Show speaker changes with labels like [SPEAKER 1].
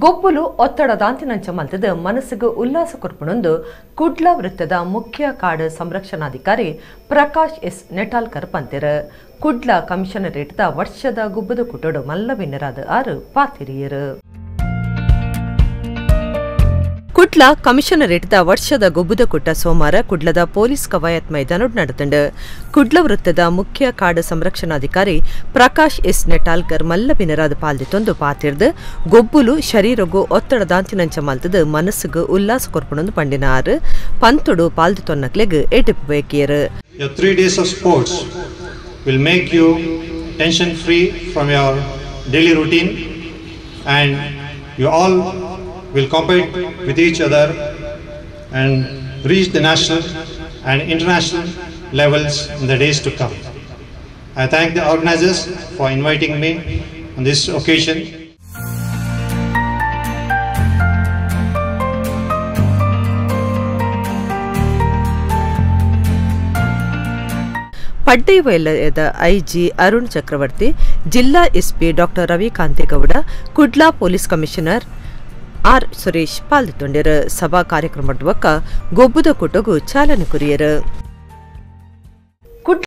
[SPEAKER 1] ಗೊಬ್ಬುಲು ಒತ್ತಡದಾಂತಿನಂಚ ಮಲ್ತದ ಮನಸ್ಸಿಗೆ ಉಲ್ಲಾಸ ಕೊರ್ಪುನೊಂದು ಕುಡ್ಲ ವೃತ್ತದ ಮುಖ್ಯ ಕಾಡು ಸಂರಕ್ಷಣಾಧಿಕಾರಿ ಪ್ರಕಾಶ್ ಎಸ್ ನೆಟಾಲ್ಕರ್ ಪಂತೆರು. ಕುಡ್ಲ ಕಮಿಷನರೇಟ್ದ ವರ್ಷದ ಗುಬ್ಬದ ಕೂಟಡು ಮಲ್ಲಬಿನ್ನರಾದ ಆರು ಪಾತಿರಿಯರು. ಕುಡ್ಲ ಕಮಿಷನರೇಟ್ದ ವರ್ಷದ ಗೊಬ್ಬದ ಕೂಟ ಸೋಮವಾರ ಕುಡ್ಲದ ಪೊಲೀಸ್ ಕವಾಯತ್ ಮೈದಾನಡ್ ನಡೆತಂಡು. ಕುಡ್ಲ ವೃತ್ತದ ಮುಖ್ಯ ಕಾಡು ಸಂರಕ್ಷಣಾಧಿಕಾರಿ ಪ್ರಕಾಶ್ ಎಸ್ ನೆಟಾಲ್ಕರ್ ಮಲ್ಲಬಿನರಾದ ಪಾಲ್ದಿತ್ತೊಂದು ಪಾತಿರ್ದು ಗೊಬ್ಬುಲು ಶರೀರಗು ಒತ್ತಡದಾಂತಿನಂಚ ಮಲ್ತದು ಮನಸ್ಸುಗು ಉಲ್ಲಾಸ ಕೊರ್ಪುನೊಂದು ಪಂಡಿನಾರು ಪಂತುಡು ಪಾಲ್ದಿತ್ತೊನ್ನಕ್ಲೆಗ್ ಎಟಿಪ್ಪು ಬೇಕಿಯರು.
[SPEAKER 2] Your 3 days of sports will make you tension free from your daily routine and you all will compete with each other and reach the national and international levels in the days to come. I thank the organizers for inviting me on this occasion.
[SPEAKER 1] ಪಡ್ಡೆ ವಲಯದ IG Arun Chakravarthi, ಜಿಲ್ಲಾ SP doctor Ravi Kantegowda, Kudla police commissioner R Suresh ಪಾಲ್ಗೊಂಡರು. ಸಭಾ ಕಾರ್ಯಕ್ರಮದ ಬೊಕ್ಕ ಗೊಬ್ಬುದ ಕೂಟಗು ಚಾಲನೆ courier.